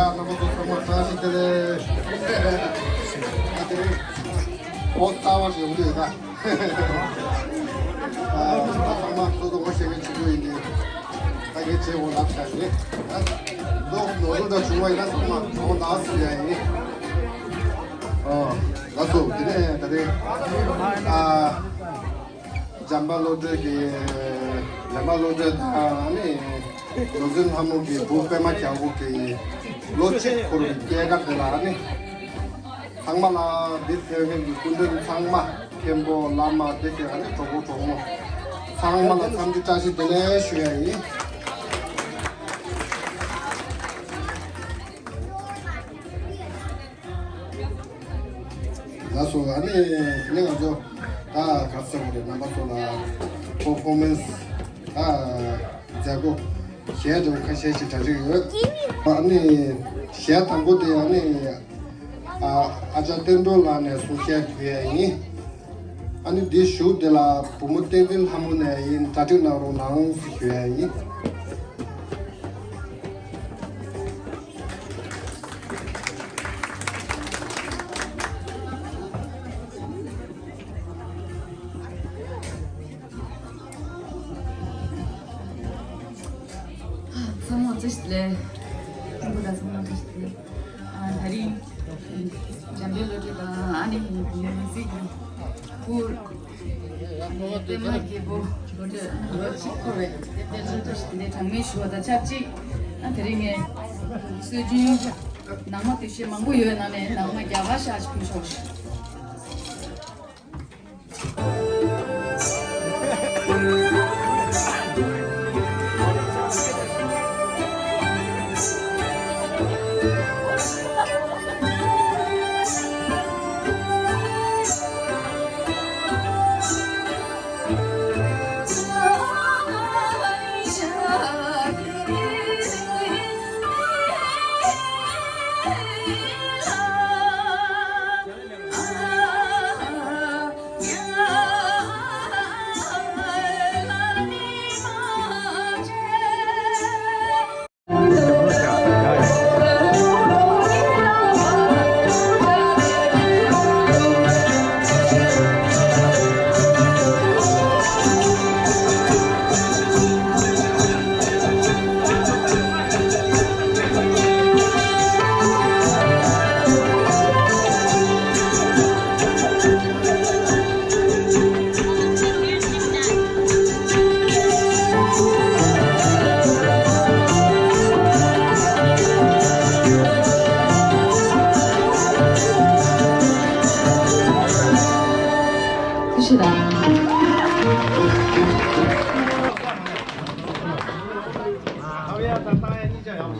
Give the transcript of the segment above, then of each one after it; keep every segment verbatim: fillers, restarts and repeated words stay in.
རྣམ་པ་ཚོ་ཚང་མ་བཀྲ་ཤིས་བདེ་ལེགས། ཨོ་ལྟ་བ་ཞིག་ཡོང་གི་ཡོད་ད། ཨ་ཚང་མ་སོ་སོ་ངོ་ཤེས་མཁན་གཅིག་པུ་ཡིན་ཏེ། ད་གའི་ཆེ་བོ་ལབ་བྱ་ཡིན། ད་ལོ་ལོ་ལོ་འདྲ་བྱུང་བ་ཡིན་ན་ཚང་མ་གྲོགས་ལ་སུ་ཡ་ཡིན། ཨོ་ལགས་སོ། དེ་ནས་ད་རེས་ཨ། འཇམ་དཔལ་བློ་གྲོས་ཀྱི། འཇམ་དཔལ་བློ་གྲོས་དང་ནི་ནོར་འཛིན་ལྷ་མོ་གི་བུ་པད་མ་རྒྱལ་པོ་གི་ལོ་གཅིག་འཁོར་བའི་སྐྱེས་སྐར་དེ་ལ་ནི། ཚང་མ་ལ་འདིར་ཕེབས་མཁན་གྱི་སྐུ་མགྲོན་ཚང་མ། མཁན་པོ་བླ་མ་དེ་བཞིན་ཨ་ནི་གྲོགས་པོ་གྲོགས་མོ་ཚང་མ་ལ་འཚམས་འདྲི་བཀྲ་ཤིས་བདེ་ལེགས་ཞུ་ཡ་ཡིན། ལགས་སོ། ཨ་ནི་དེ་ནས་ང་ཚོ་ད་ག་ཚོད་རེད། རྣམ་པ་ཚོ་ལ་པར་ཕོར་མེན་སི་ད་མཛད་སྒོ་གཞན་དུ་ཁ་ཤས་ཤིག་གྲ་སྒྲིག་ཡོད། ཨ་ནི་གཞས་དང་པོ་དེ་ཨ་ནི་ཨ་ཨ་ཅག་བསྟན་སྒྲོལ་ལགས་ནས་གསུང་བཤད་ཕུལ་ཡ་ཡིན། ཨ་ནི་འདི་གཞུག་དེ་ལ་བུ་མོ་བསྟན་འཛིན་ལྷ་མོ་ནས་ཡིན། གྲ་སྒྲིག་གནང་རོགས་གནང་ཞེས་ཞུ་ཡ་ཡིན། ཚང་མ་བཀྲ་ཤིས་བདེ་ལེགས། ཨ་ཁུ་དང་ཚང་མ་བཀྲ་ཤིས་བདེ་ལེགས། ཨ་དེ་རིང་འཇམ་དཔལ་བློ་གྲོས་དང་ཨ་ནི་མི་ཚེ་གི་བུ། ཨ་ནི་པད་མ་རྒྱལ་པོ་ལོ་གཅིག་ལོ་གཅིག་འཁོར་བའི་དེ་ལ་བཀྲ་ཤིས་བདེ་ལེགས་གྲངས་མེད་ཞུ་བ་དང་ཆབས་ཅིག་ཨ་དེ་རིང་ངས་སྲོལ་རྒྱུན་ནང་མ་དུས་ཆེན་མང་པོ་ཡོད་ནང་ནས་ནང་མ་རྒྱ་གར་ཤག་ཅིག་ཕུལ་ཆོག་ཞུ།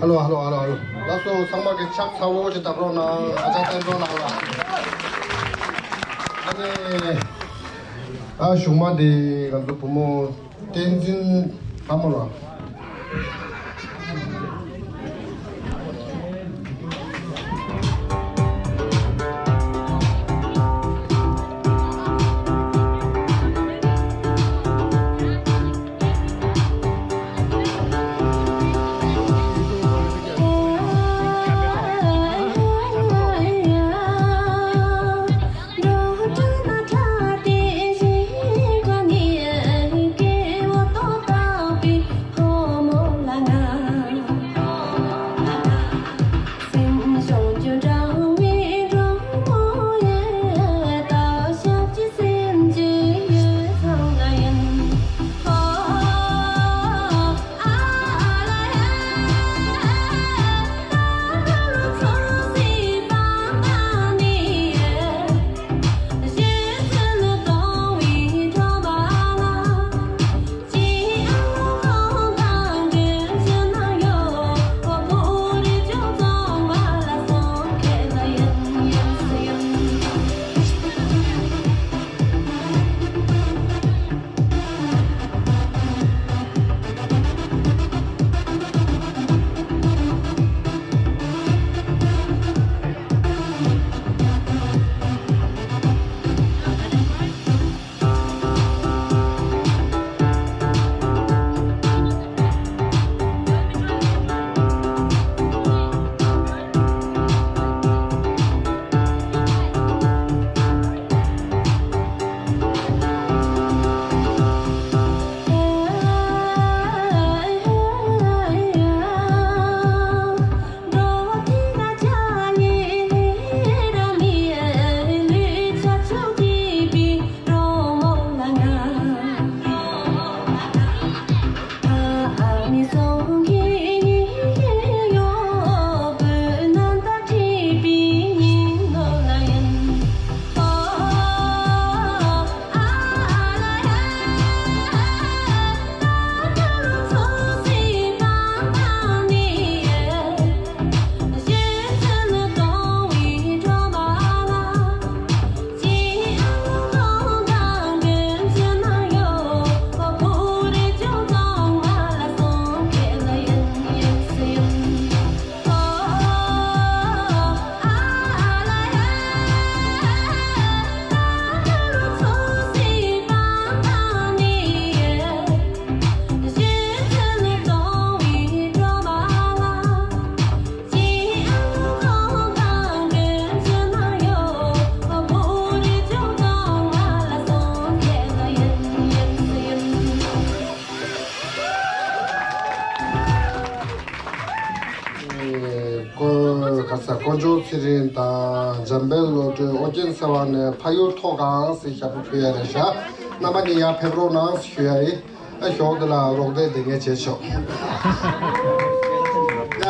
ཧ་ལོ་ཧ་ལོ་ཧ་ལོ་ཧ་ལོ། ལགས་སོ། ཚང་མ་གི་ཕྱག་ཚ་བོ་ཅིག་བརྡབ་རོགས་གནང་། ཨ་ཅག་བསྟན་སྒྲོལ་ལགས་ལ། ཨ་ནི་ཨ་གཞུག་མ་དེ་ང་ཚོ་བུ་མོ་བསྟན་འཛིན་ལྷ་མོ་ལགས། ཀོ་ག་ས་དཀོན་མཆོག་ཚེ་རིང་དང་འཇམ་དཔལ་བློ་གྲོས། ཨོ་རྒྱན་ཚེ་དབང་ནས་ཕ་ཡུལ་ཐོག་ཁང་ཟེར་ཞབས་བྲོ་ཕུལ་ཡ་རེད་ཤག་རྣམ་པ་གཉིས་ཡར་ཕེབས་རོགས་གནང་ཞུ་ཡ་ཡིན། ཨ་ཞོགས་དེ་ལ་རོགས་འདེགས་དེ་ངས་བྱས་ཆོག་ཡ་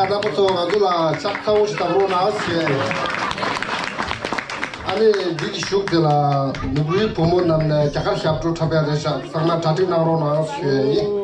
རྣམ་པ་ཚོ་ང་ཚོ་ལ་ཕྱག་ཚ་བོ་ཞིག་བཏབ་རོགས་གནང་ཞུ་ཡ་ཡིན། ཨ་ནི་འདི་གི་གཞུག་དེ་ལ་ནོར་བུའི་བུ་མོ་རྣམས་ནས་རྒྱ་གར་ཞབས་བྲོ་འཁྲབ་ཡ་རེད་ཤག་ཚང་མ་གྲ་སྒྲིག་གནང་རོགས་གནང་ཞུ་ཡ་ཡིན།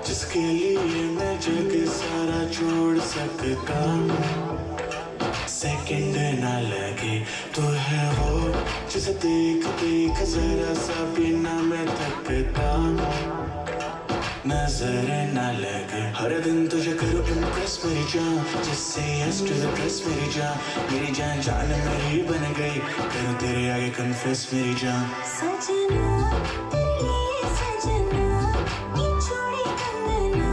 जिसके लिए मैं जग सारा छोड़ सकता हूँ। सेकंड ना लगे, तू है वो जिसे देख देख जरा सा भी ना मैं थकता हूँ। नजर ना लगे, हर दिन तुझे करूँ इम्प्रेस मेरी जान, जिससे यस टू द ड्रेस मेरी जान। मेरी जान जान मेरी बन गई, करूँ तेरे आगे कन्फेस मेरी जान। सजना, तेरे लिए सजना, ये चूड़ी कंगना,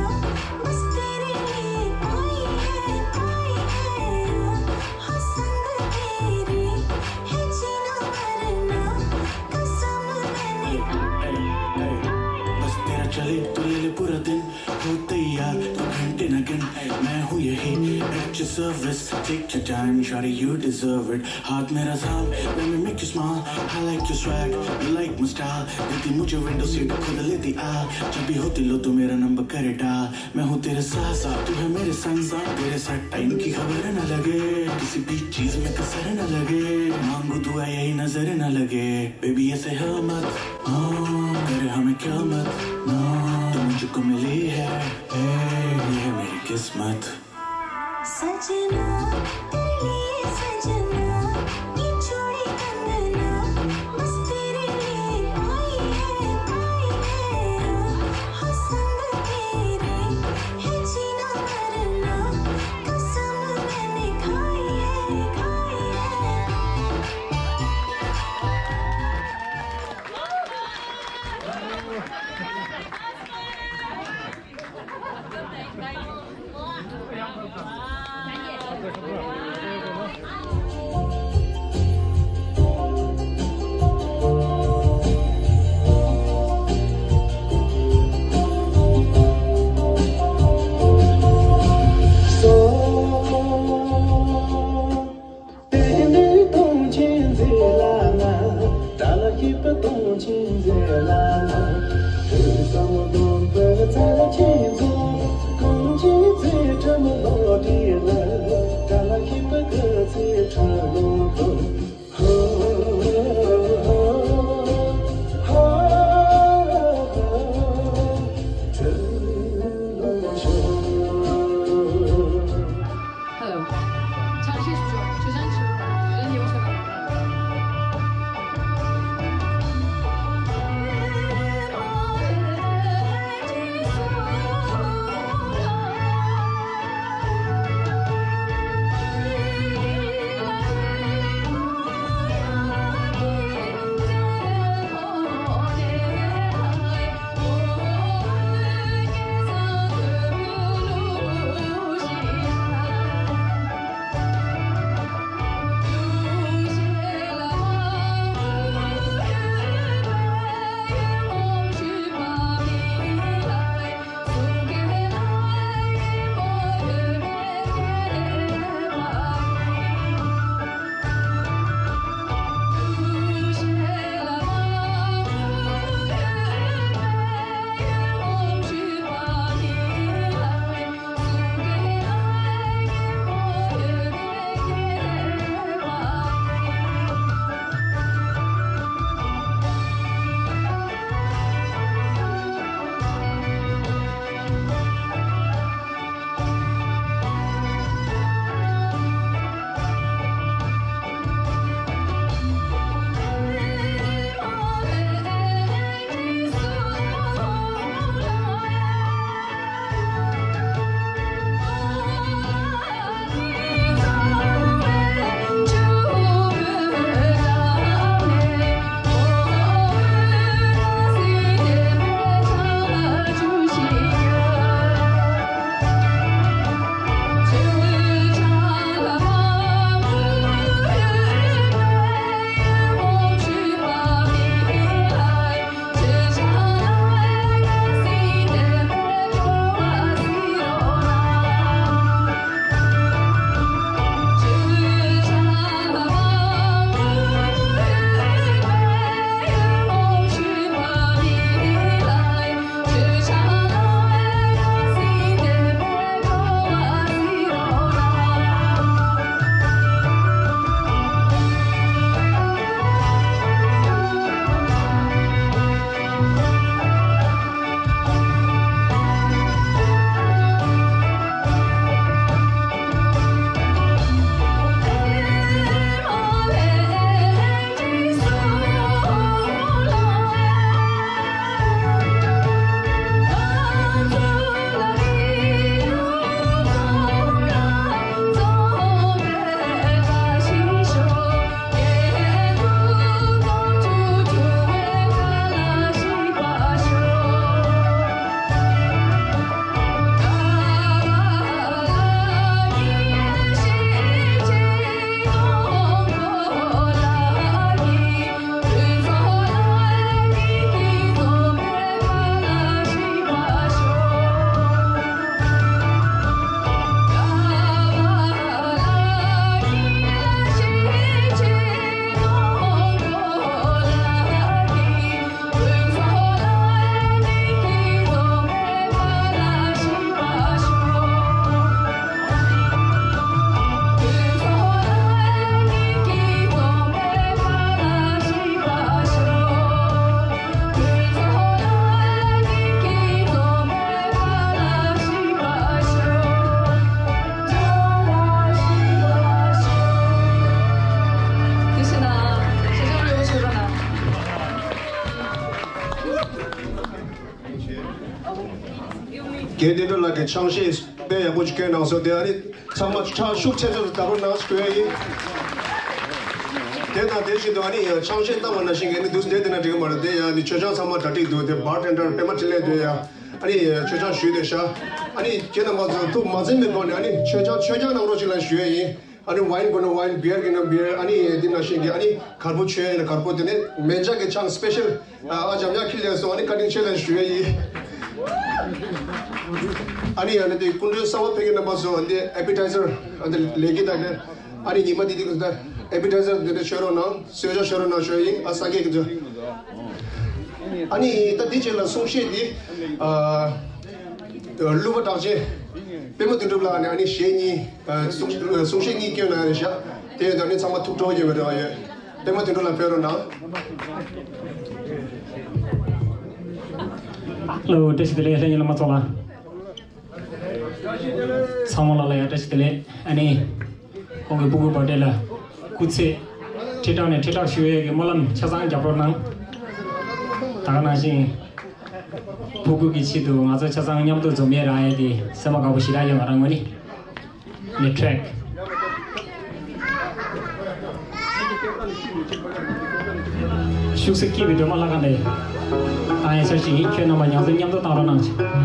बस तेरे लिए पाई है, पाई है। हाँ, संग तेरे है जीना मरना, कसम मैंने खाई है, खाई है। बस तेरा चले तो ले ले पूरा दिन, हो तैयार तो घंटे न गिन। मैं हूँ यही at your service, take your time, shawty, you deserve it। हाथ मेरा थाम, let me make you smile। I like your swag, you like my style। देती मुझे विंडो सीट, खुद लेती आ। जब भी होती लो तो मेरा नंबर करे डायल। मैं हूँ तेरे साथ साथ, तू है मेरे संग संग। तेरे साथ टाइम की खबर न लगे, किसी भी चीज में कसर न लगे। मांगू दुआ यही नजर न लगे, बेबी ऐसे हो मत। हाँ, करे हमें क्या मत ना, तू मुझको मिली है, ए, ये है मेरी किस्मत। सजना, तेरे लिए सजना, ये चूड़ी कंगना, बस तेरे लिए पाई है, पाई है। हाँ, संग तेरे है जीना मरना, कसम मैंने खाई है, खाई है। དེ་འདྲའི་སྟོང་ཆེན་མཛེས་ལ་ང་། དགྲ་ལ་སྐྱིད་པ་སྟོང་ཆེན་མཛེས་ལ་ང་། དུས་བཟང་སྟོན་པའི་ཚལ་ཆེན་ཚོ། གངས་ཅན་ཚེ་ཁྲིམས་བློ་གྲོས་ལ། དགྲ་ལ་སྐྱིད་པ་སྐུ་ཚེ་ཁྲི་ལོ་འཁོར། ཧོ། ཧོ། ཧོ། རྒན་བསྟན་སྒྲོལ་ལགས་ཀྱིས་ཆང་གཞས་དཔེ་ཡག་པོ་ཅིག་བསྐྱོན་གནང་སོང་། དེ་ཨ་ནི་ཚང་མ་ཆང་ཤུགས་ཆེ་ཤོས་སུ་ད་རུང་གནང་ཞེས་ཞུ་ཡ་ཡིན། དེ་དང་དེ་བཞིན་དུ་ཨ་ནི་ཆང་གཞས་བཏང་བ་ནང་བཞིན་གྱི་ཨ་ནི་འདུག་སེ་བསྡད་བསྡད་ན་འགྲིག་གི་མ་རེད། དེ་ཡང་ཨ་ནི་མཆོད་ཆང་ཚང་མ་གྲ་སྒྲིག་འདུག་དེ་བར་ཊེན་ཌར་པད་མ་འཕྲིན་ལས་དེ་ཡང་ཨ་ནི་མཆོད་ཆང་ཞུས་བསྡད་ཤག་ཨ་ནི་ཁྱེད་རྣམ་པ་ཚོ་ཐུགས་མ་འཛེམས་པའི་སྒོ་ནས་ཨ་ནི་མཆོད་ཆང་མཆོད་ཆང་གནང་རོགས་ཞེས་ལ་ཞུ་ཡ་ཡིན། ཨ་ནི་ཝའིན་དགོས་ན་ཝའིན། བི་ཡར་དགོས་ན་བི་ཡར། ཨ་ནི་དེ་ནང་བཞིན་གྱི་ཨ་ནི་གར་པོ་མཆོད་ཡ་ཡིན་ན་གར་པོ། དེ་ནས་མེ་ལྕགས་ཀྱི་ཆང་སི་པེ་ཤལ་ཨ་འཇམ་དབྱངས་འཁྱིལ་ལས་སོང་། ཨ་ནི་བཀའ་དྲིན་ཆེ་ལ་ཞུ་ཡ་ཡིན། ཨ་ནི་ཨ་ནི་དེ་སྐུ་མགྲོན་གསར་པ་ཕེབས་མཁན་རྣམ་པ་ཚོ་འདི་ཨེ་པི་ཊའི་ཛར་ཨ་ནི་ལས་ཀྱི་དང་ཨ་ནི་ཉི་མ་དེ་དུས་ཀྱི་ཨེ་པི་ཊའི་ཛར་འདི་འདྲ་མཆོད་རོགས་གནང་། གསོལ་ཇ་མཆོད་རོགས་གནང་ཞུ་ཡ་ཡིན། ཨ་ས་སྐྱེས་ཀྱི་ཚོ། ཨ་ནི་ད་འདི་རྗེས་ལ་གསུང་བཤད་འདི་ཨ་གླུ་བ་གྲགས་ཅན་པད་མ་དོན་གྲུབ་ལགས་ནས་ཨ་ནི་གཞས་གཉིས་ཨ་གསུང་གསུང་བཤད་གཉིས་བསྐྱོན་གནང་ཡ་རེད་ཤག་དེ་ཡོད་ད་ནི་ཚང་མ་ཐུགས་སྤྲོ་བོ་ཡོད་པའི་རེ་བ་ཡོད། པད་མ་དོན་གྲུབ་ལགས་ཕེབས་རོགས་གནང་། ལགས་བཀྲ་ཤིས་བདེ་ལེགས། ལྷན་རྒྱས་རྣམ་པ་ཚོ་ལ། ཚང་མ་ལ་ལ་ཡང་བཀྲ་ཤིས་བདེ་ལེགས། ཨ་ནི་ཁོང་གི་སྤུ་གུའི་བར་ཐི་ཌེ་ལ་སྐུ་ཚེ་ཁྲི་ཕྲག་ནས་ཁྲི་ཕྲག་བཞུགས་ཡས་ཀྱི་སྨོན་ལམ་ཆ་ཚང་རྒྱབ་རོགས་གནང་། ད་ག་ནང་བཞིན་སྤུ་གུ་གི་ཆེད་དུ་ང་ཚོ་ཆ་ཚང་མཉམ་དུ་འཛོམས་ཡས་རག་ཡས་དེ་སེམས་པ་དགའ་པོ་ཞེ་དྲག་ཡོད། ང་རང་ངོས་ནས། ནི་ཊེག་ཤུགས་སུ་སྐྱེས་པའི་སྒྲོལ་མ་ལྷ་ཁང་ནས་བཏང་ཡ་འཆར་གཞི་ཡིན། ཁྱོད་རྣམ་པ་ཉང་ཚན་མཉམ་དུ་བཏང་རོགས་གནང་།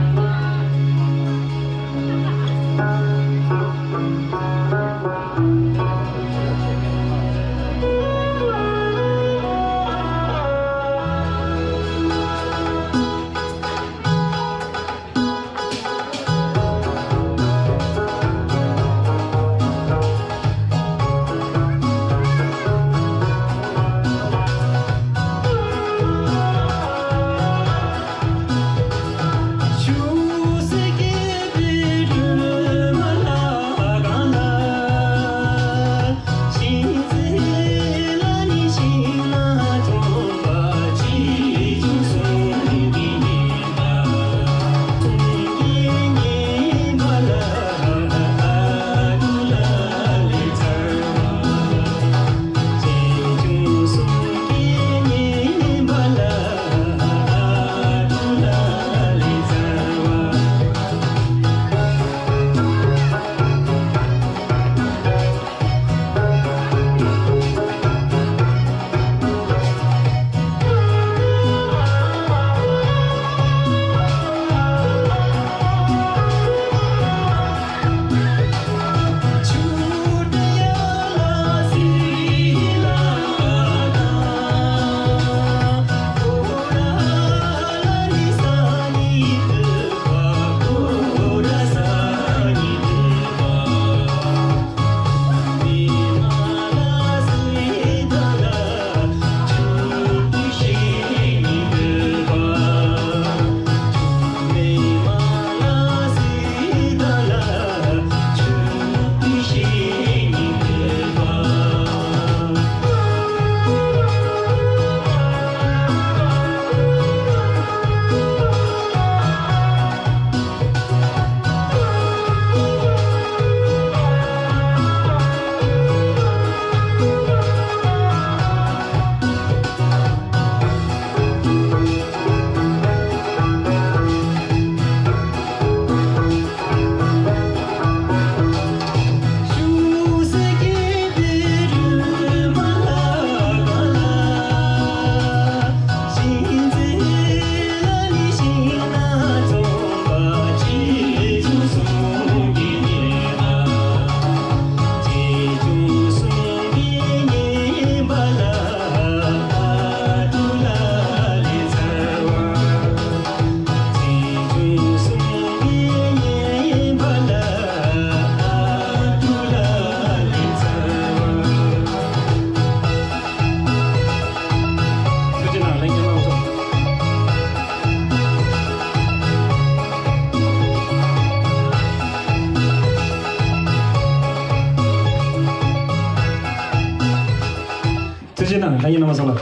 ཐུགས་རྗེ་གནང་། ལྷན་རྒྱས་རྣམ་པ་ཚོ་ལ།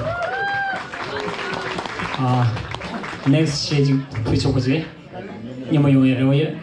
ཨ། ནེག་སི་ཊི་གཞས་ཅིག་ཕུལ་ཆོག་པ་ཅིག་མཉམ་པོ་ཡོང་བའི་རེ་བ་ཡོད།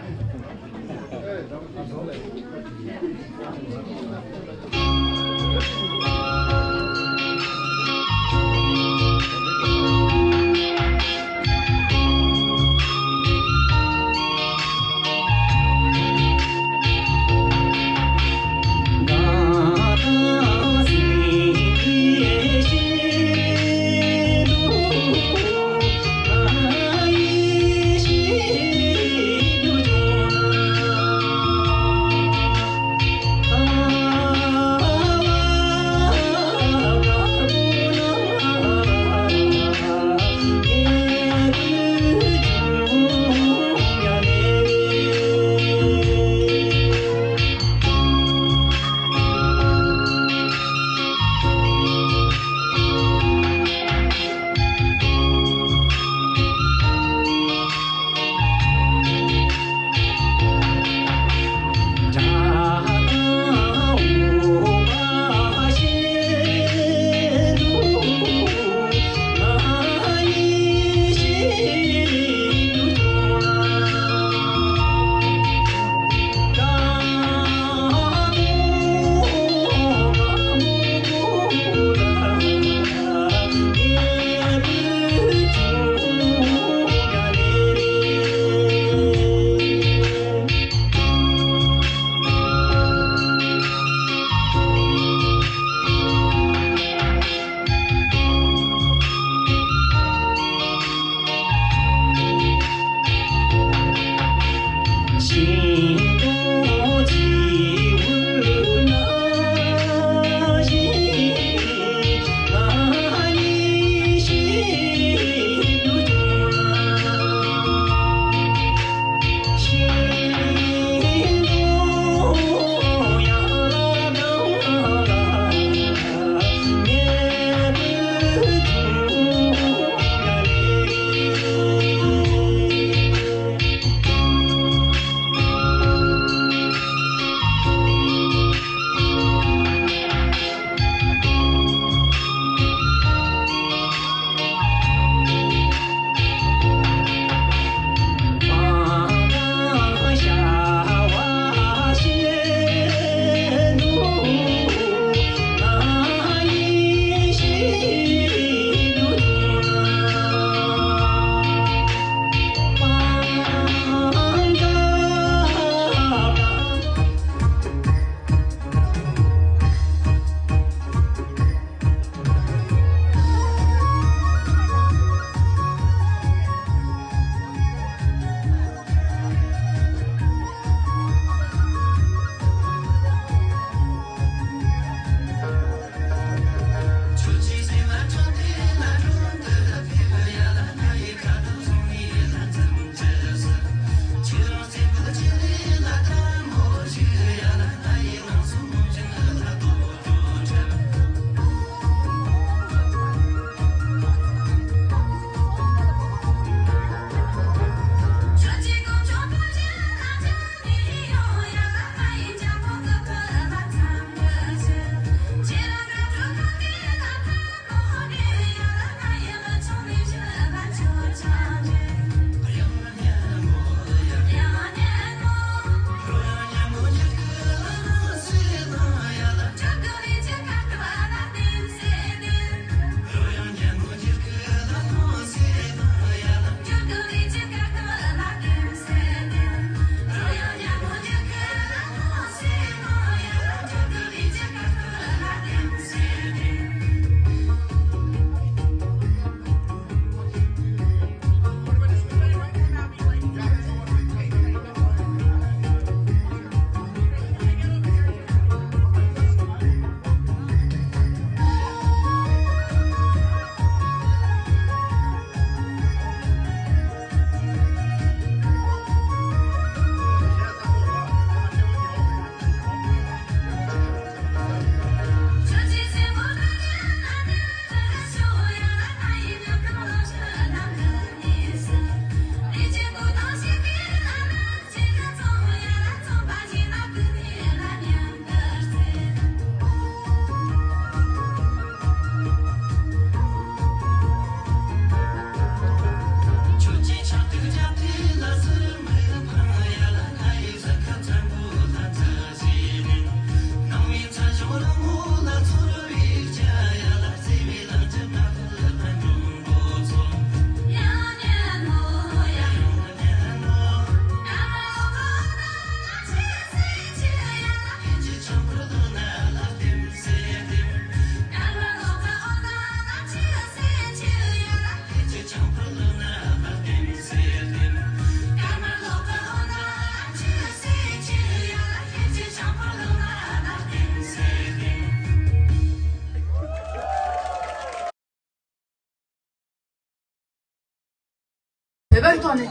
བོད་པའི་ཐོག་ནས་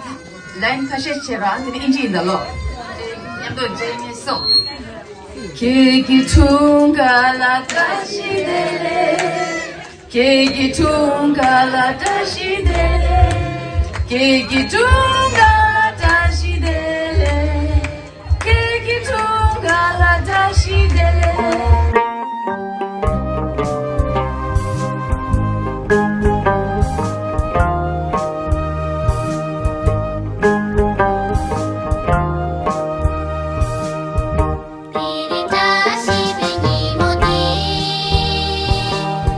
ལའིན་ཁ་ཤས་བྱས་ར་དེ་ནི་ཨིན་ཇི་ཡིན་ད་ལོ། མཉམ་དུ་མཇལ་ངེས་སོང་། ཁྱེད་ཀྱི་འཁྲུངས་སྐར་ལ་བཀྲ་ཤིས་བདེ་ལེགས། ཁྱེད་ཀྱི་འཁྲུངས་སྐར་ལ་བཀྲ་ཤིས་བདེ་ལེགས། ཁྱེད་ཀྱི་འཁྲུངས་སྐར་ལ་བཀྲ་ཤིས་བདེ་ལེགས། ཁྱེད་ཀྱི་འཁྲུངས་སྐར་ལ་བཀྲ་ཤིས་བདེ་ལེགས། དེ་རིང་བཀྲ་ཤིས་པའི་ཉིན་མོ་འདི།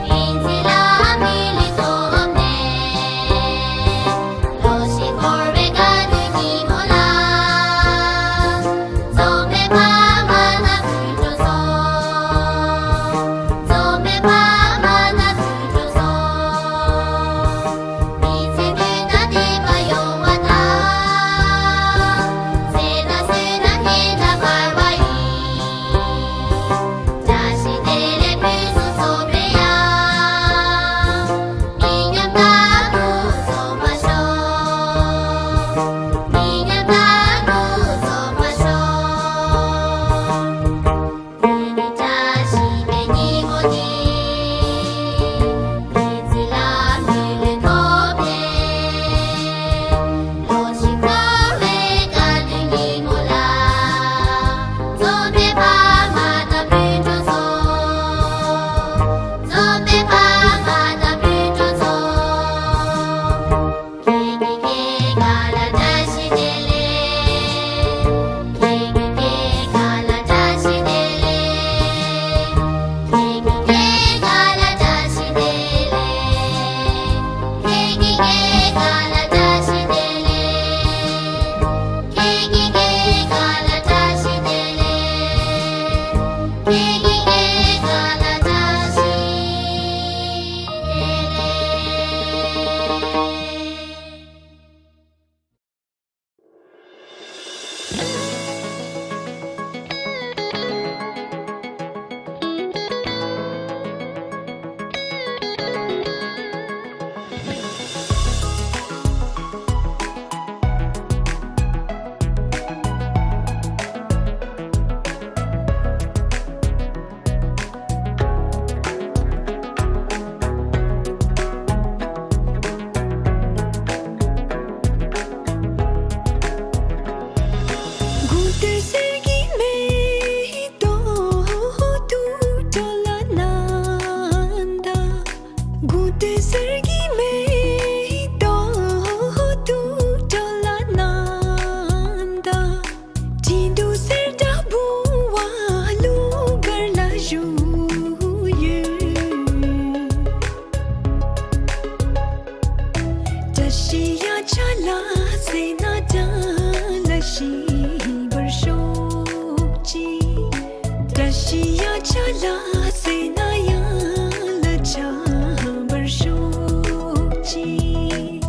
རིག་འཛིན་ལྷ་མོའི་ལུས་ཐོབ་ནས། ལོ་ཤས་འཁོར་བའི་དགའ་སྟོན་ཉིན་མོ་ལ། འཛོམས་པའི་ཕ་མ་དང་སྤུན་གྲོགས་ཚོ། འཛོམས་པའི་ཕ་མ་དང་སྤུན་གྲོགས་ཚོ། མི་ཚེ་དུས་དང་ལྡན་པ་ཡོང་བ་དང་། ཚེ་དང་བསོད་ནམས་གནས་དང་འཕེལ་བ་ཡིན། བཀྲ་ཤིས་བདེ་ལེགས་ཕུན་སུམ་ཚོགས་པའི་ཡང་། མི་ཉམས་རྟག་ཏུ་འཛོམས་པར་ཤོག་མི་ཉམས་རྟག་ཏུ་འཛོམས་པར་ཤོག་དེ་ནི་བཀྲ་ཤིས་པའི་ཉིན་མོ་འདི། རིག་འཛིན་ལྷ་མོའི་ལུས་ཐོབ་ནས། ལོ་ཤས་འཁོར་བའི་དགའ་སྟོན་ཉིན་མོ་ལ། འཛོམས་པའི་ཕ་མ་དང་སྤུན་གྲོགས་ཚོ། འཛོམས་པའི་ཕ་མ་དང་སྤུན་གྲོགས་ཚོ། ཁྱེད་ཀྱི་སྐྱེས་སྐར་ལ་བཀྲ་ཤིས་བདེ་ལེགས། ཁྱེད་ཀྱི་སྐྱེས་སྐར་ལ་བཀྲ་ཤིས་བདེ་ལེགས། ཁྱེད་ཀྱི་སྐྱེས་སྐར་ལ་བཀྲ་ཤིས་བདེ་ལེགས། ཁྱེད་ཀྱི་སྐྱེས་སྐར་ལ་བཀྲ་ཤིས་བདེ་ལེགས། ཁྱེད་ཀྱི་སྐྱེས་སྐར་ལ་བཀྲ་ཤིས་བདེ་ལེགས། ཁྱེད་ཀྱི་སྐྱེས་སྐར་ལ་བཀྲ་ཤིས་བདེ་ལེགས། བཀྲ་ཤིས་ཡ་ཆ་ལ་སེ་ན་བཀྲ་ལ་ཤིས་པར་ཤོག་ཅིག་བཀྲ་ཤིས་ཡ་ཆ་ལ་སེ་ན་ཡ་ལ་ཆ་པར་ཤོག་ཅིག་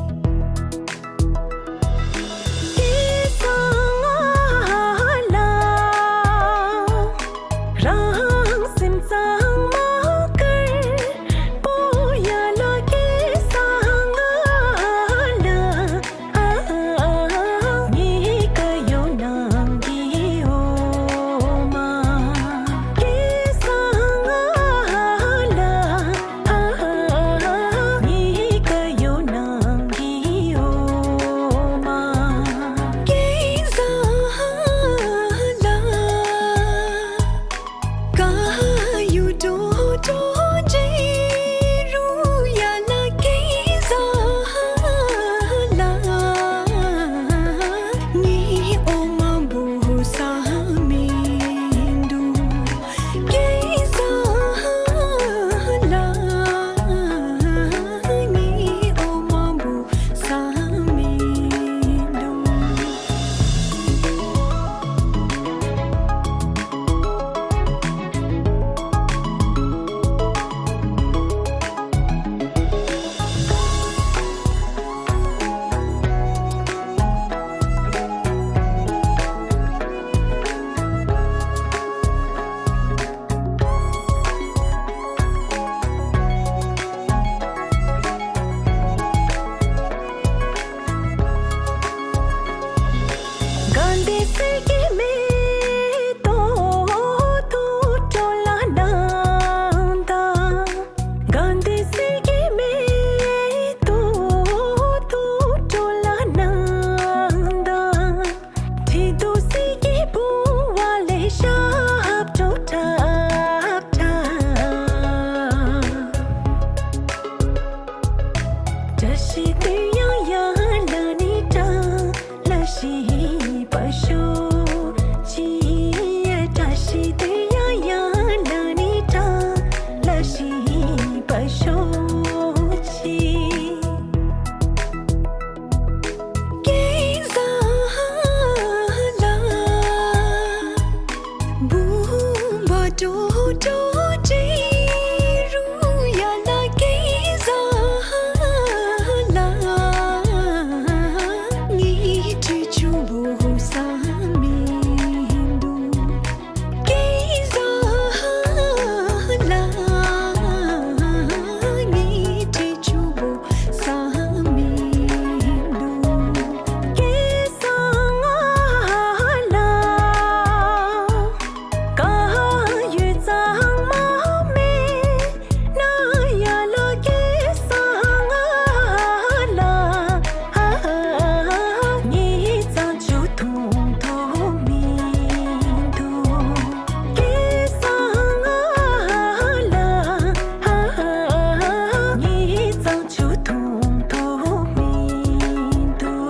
བཀྲ་ཤིས་དུས་ཡང་ཡང་ལ་ནི་བཀྲ། ལ་ཞིག་པ་ཤོག་ཅིག་བཀྲ་ཤིས་དུས་ཡང་ཡང་ལ་ནི་བཀྲ། ལ་ཞིག་པ་ཤོག་ཅིག་སྐལ་བཟང་ལ། བུམ་པ་དྲོ་དྲོ་དྲི་རུ་ཡ་ལ་སྐལ་བཟང་ལ། ངའི་དྲི་ཆུ་བོ་ས་མི་འདུག་སྐལ་བཟང་ལ། ངའི་དྲི་ཆུ་བོ་ས་མི་འདུག་སྐལ་བཟང་ལ། དཀར་ཡོལ་གཙང་མ་མེད་ན་ཡ་ལ་སྐལ་བཟང་ལ། ངའི་གཙང་ཆུ་འཐུང་ཐུབ་མི་འདུག་སྐལ་བཟང་ལ། ངའི་གཙང་ཆུ་འཐུང་ཐུབ་མི་འདུག་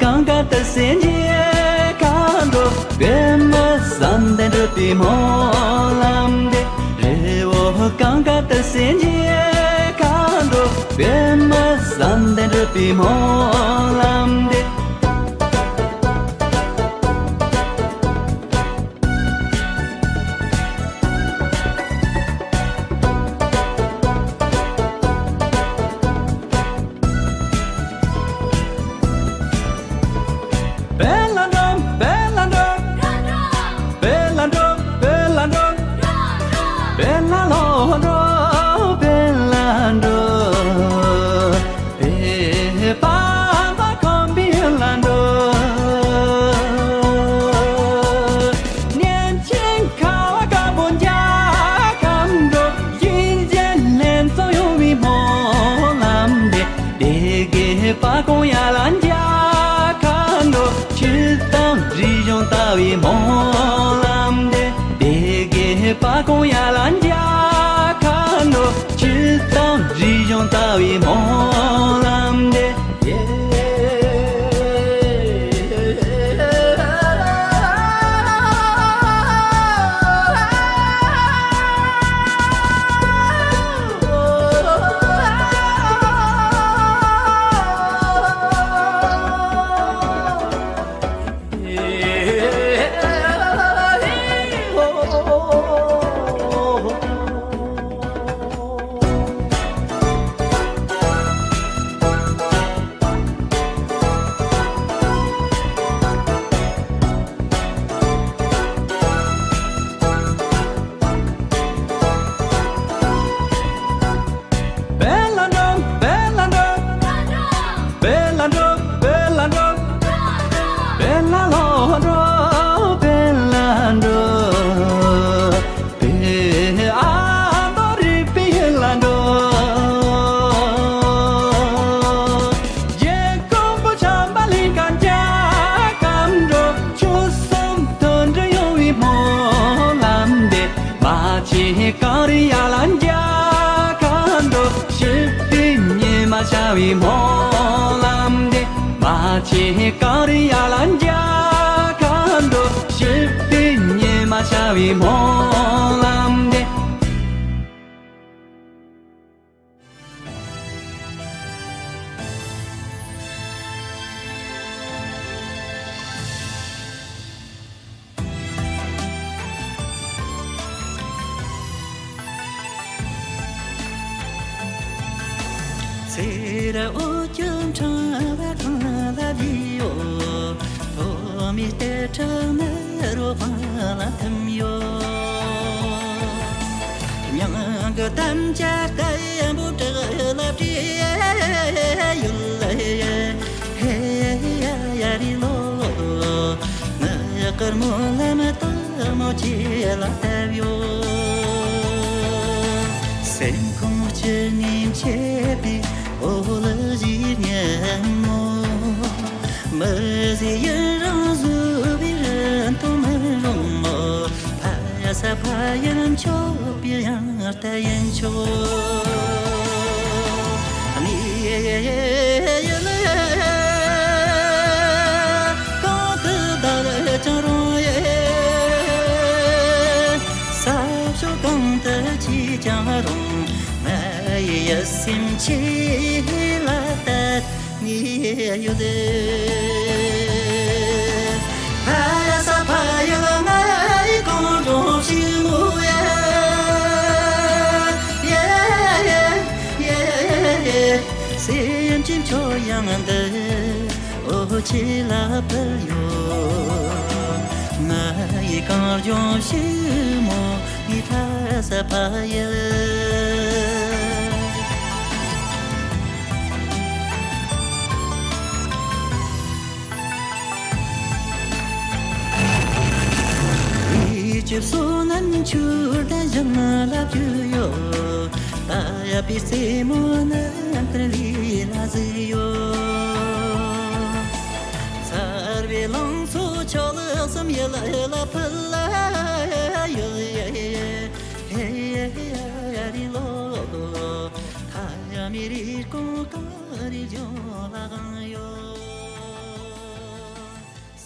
གང་ག་དུ་སེམས་ཀྱི་མཁའ་འགྲོ། པདྨ་བསམ་གཏན་གྲུབ་པའི་སྨོན་ལམ་འདེབས། རི་བོ་གང་ག་དུ་སེམས་ཀྱི་མཁའ་འགྲོ། པདྨ་བསམ་གཏན་གྲུབ་པའི་སྨོན་ལམ་འདེབས། དཔལ་ལྷ་འགྲོ། དཔལ་ལྷ་འགྲོ། དཔལ་ལྷ་འགྲོ། དཔལ་ལྷ་འགྲོ། དཔལ་ལྷ་ལོ་འགྲོ། དཔལ་ལྷ་འགྲོ། དཔལ་པ་ཁམས་པའི་ལྷ་འགྲོ། གནས་ཆེན་ཁ་བ་དཀར་པོ་རྒྱལ་ཁམས་འགྲོ། གཡས་གཡོན་ལྷན་འཛོམས་ཡོང་བའི་སྨོན་ལམ་འདེབས། སྡེ་དགེ་བ་ཀུན་ཡར་ལ་མཇལ་ཁ་འགྲོ། ཆོས་དང་རིག་གཞུང་དར་བའི་སྨོན་ལམ་འདེབས། སྡེ་དགེ་བ་ཀུན་ཡར་ལ་མཇལ་ཁ་འགྲོ། ཆོས་དང་རིག་གཞུང་དར་བའི་སྨོན་ལམ་འདེབས། དཔལ་ལྷ་འགྲོ། དཔལ་ལྷ་འགྲོ། དཔལ་ལྷ་འགྲོ། དཔལ་ལྷ་འགྲོ། དཔལ་ལྷ་ལོ་འགྲོ། དཔལ་ལྷ་འགྲོ། དཔལ་ཨ་མདོ་རིག་པའི་ལྷ་འགྲོ། རྒྱལ་ཀོང་པོ་བྱམས་པ་གླིང་ག་རྒྱལ་ཁམས་འགྲོ། ཆོལ་གསུམ་མཐུན་སྒྲིལ་ཡོང་བའི་སྨོན་ལམ་འདེབས། རྨ་ཆེན་གངས་རི་ཡར་ལ་མཇལ་ཁ་འགྲོ། སྤྲུལ་པའི་ཉི་མ་ཤར་བའི་སྨོན་ལམ་འདེབས། རྨ་ཆེན་གངས་རི་ཡར་ལ་མཇལ་ཁ་འགྲོ། སྤྲུལ་པའི་ཉི་མ་ཤར་བའི་སྨོན་ལམ་འདེབས། ཚེ་རབས་འོ་སྐྱོ་འཕྲེང་བ་གང་ལ་བསྡུས་ཡོད། ཐོག་མའི་གཏེར་ཕྲེང་ནི་རོ་སྤང་ལ་ཐིམ་ཡོད། མྱང་གི་དམ་བཅའ་བརྟན་པོ་བྲག་ལ་བྲིས་ཡོད། ཧེ་ཡ་ཡ་རི་ལོ། ངའི་དཀར་མོ་ལམ་དུ་མོ་ཆེ་ལ་བཏབ་ཡོད། སེམས་ཁོང་སྤྱི་ནས་མཆེད་པའི་འོ་ལ་གཞིས་སྙན་མོ། མི་ཟད་ཡུན་རིང་བཟོ་བའི་རིན་ཐང་མི་རུང་མོ། ཕ་ས་ཕ་ཡུལ་མཆོད་པའི་ཡང་ལྟ་ཡིན་ཆོག། གནས་ཡུལ་གང་དུ་བདག་ཀྱང་རུང་ཡེ། ས་ཕྱོགས་གང་དུ་ཆས་ཀྱང་རུང་། ང་ཡི་ཡིད་སེམས་ཁྱེད་ལ་གཏད། ངའི་ཡུལ། ཕ་ཡ་ས་ཕ་ཡ་ང་ཡི་གངས་ལྗོངས་ཕྱུག་མོ་ཡ། ཡ་ཡ་ཡ་ཡ། སེམས་ཀྱི་མཆོད་དབྱངས་འདི་འོ་ཆེ་ལ་ཕུལ་ཡོད། ང་ཡི་གངས་ལྗོངས་ཕྱུག་མོ། ངའི་ཕ་ས་ཕ་ཡུལ། ཡིད་ཀྱི་བསོད་ནམས་མཆོད་རྟེན་བཞེངས་ལ་བརྒྱུད་ཡོད། ད་ཡབ་པའི་རྩེ་མོ་ནི་མཐིལ་ལས་ལ་གཟིགས་ཡོད། མཚར་བའི་ལང་ཚོ་ཆོལ་གསུམ་ཡུལ་ལ་ཕུལ་ལ་ཡོད། ཧེ་ཡ་རི་ལོ། ཐ་མའི་རི་ཀོང་གངས་རི་ལྗོངས་ལ་དབང་ཡོད།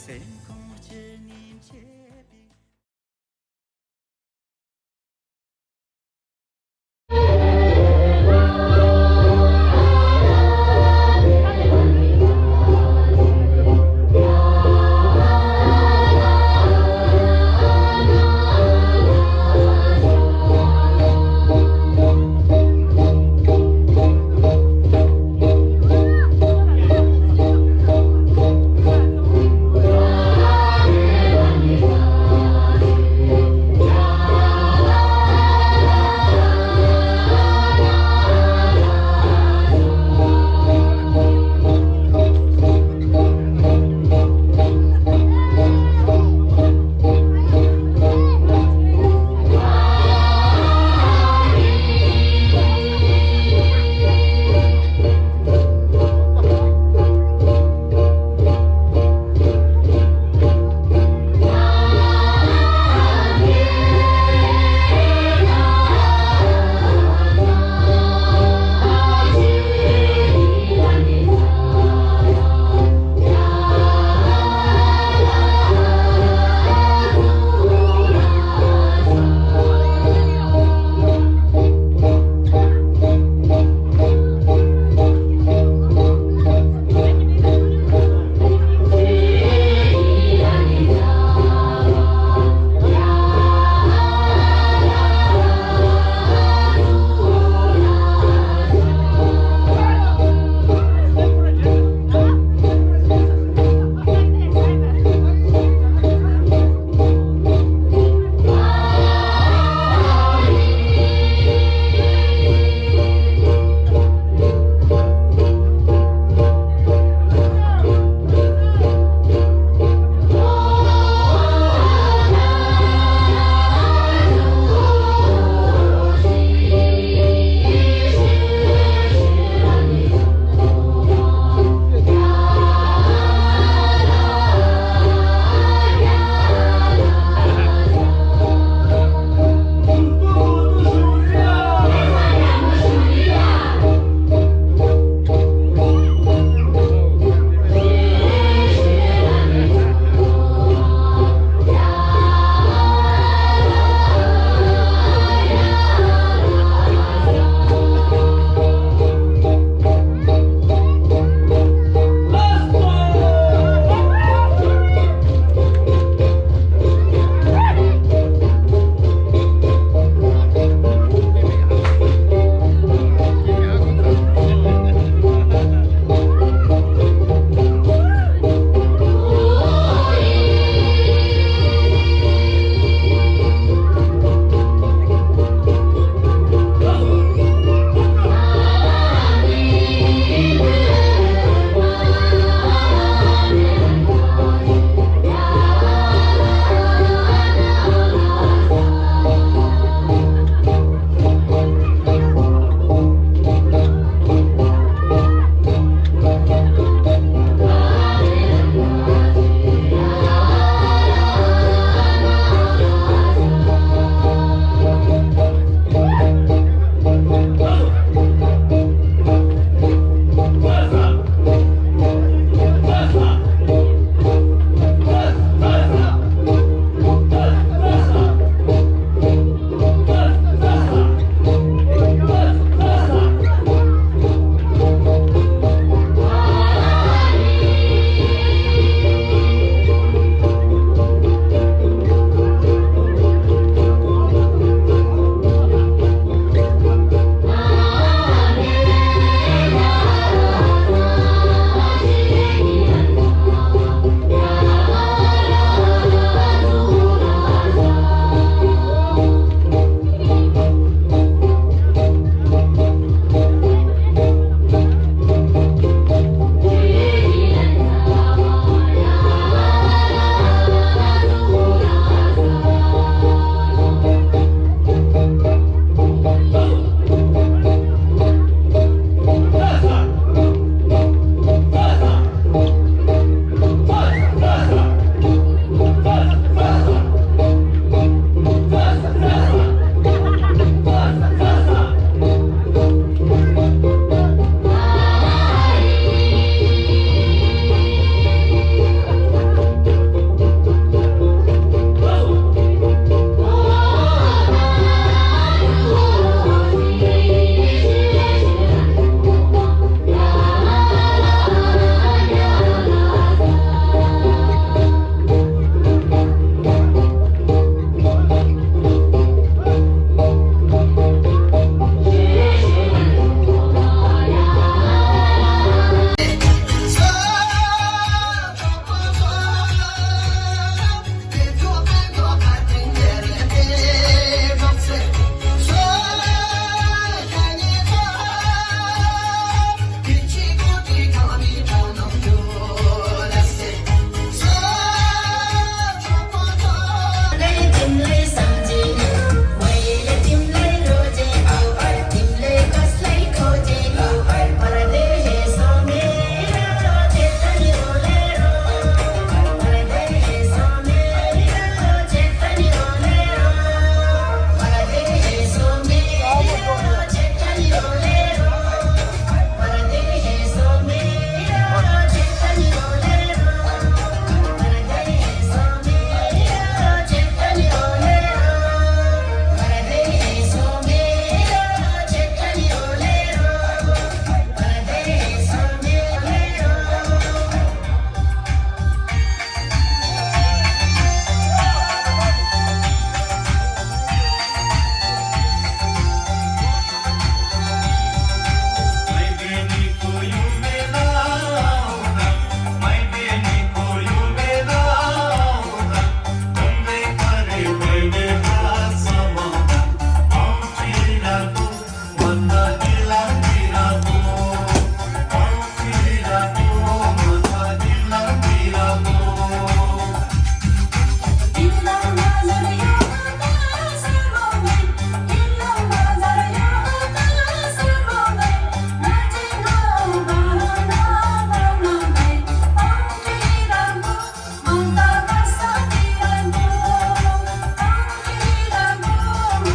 ཏེ།